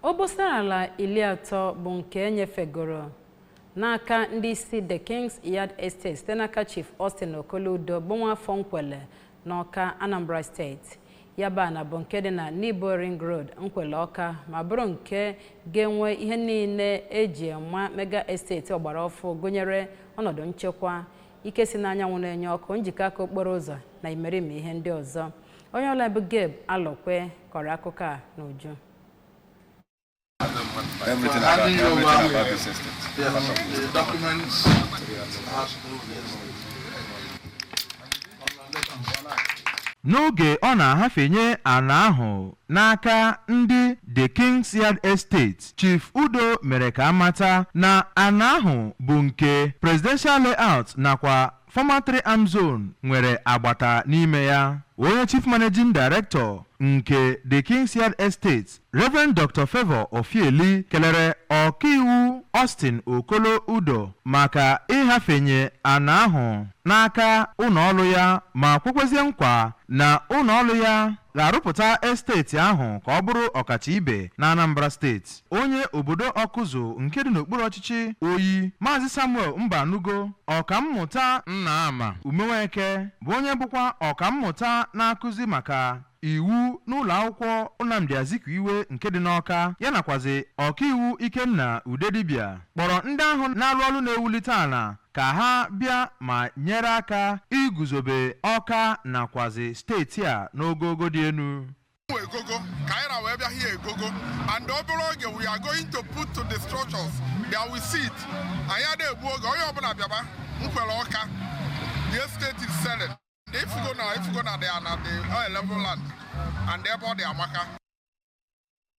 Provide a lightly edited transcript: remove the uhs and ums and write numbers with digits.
Obosara ala 30 bụ nke enyefegoro n'aka ndị isi The Kings Yard Estate site n'aka Chief Austin Okoludo, bụ nwaafọ Nkwele n'Ọka, Anambra Steeti. Ya bụ ana bụ nke dị na Nibo Ring Road, Nkwele, Ọka, ma bụrụ nke ga-enwe ihe niile eji enwa mega estate ọgbara ọfụ, gụnyere ọnọdụ nchekwa, ike si n'anyanwụ na-enye ọkụ, njikọ aka okporo ụzọ na imerime ihe ndị ọzọ. Onye ọla bụ Gabe Alọkwe kọrọ akụkọ a n'uju. Everything Handing you about, over everything about this estate. The documents has to do with the estate. Congratulations. N'oge ọ na-ahafenye ala ahụ n'aka ndị The Kings Yard Estate, Chief Udo mere ka amata na ala ahụ bụ nke Presidential Layout nakwa former Three Arm Zone nwere agbata n'ime ya. Onye Chief Managing Director nke The Kings Yard Estate, Reverend Dr. Favour Ofieli, kelere ọkaiwu Austin Okolo Udo maka ịhafenye ana ahụ n'aka ụlọọrụ ya, ma kwekwezie nkwa na ụlọọrụ ya ga-arụpụta estate ahụ ka ọ bụrụ ọkacha ibe na Anambra Steeti. Onye obodo Ọkụzụ nke dị n'okpuru ọchịchị Oyi, Maazị Samuel Mbanugo, Ọkammụta Nnaama Umenweke, bụ onye bụkwa ọkammụta na-akụzi maka iwu n'ụlọ akwụkwọ Nnamdi Azikiwe nke dị n'Ọka, ya nakwazi ọkaiwu Ikenna Udedibia, kpọrọ ndị ahụ na-arụ ọrụ na-ewulite ala ka ha bịa ma nyere aka iguzobe Ọka nakwazi steeti a n'ogogo dị elu. Egogo ka anyị ra wee bịa hie egogo, and obere oge we are going to put to the structures there. We see it. Anyị ada egbu oge. Onye ọbụla bịaba Nkwere Ọka. The estate is selling. Ifugo na ifugo na the na the level land and ebe ọ dị amaka.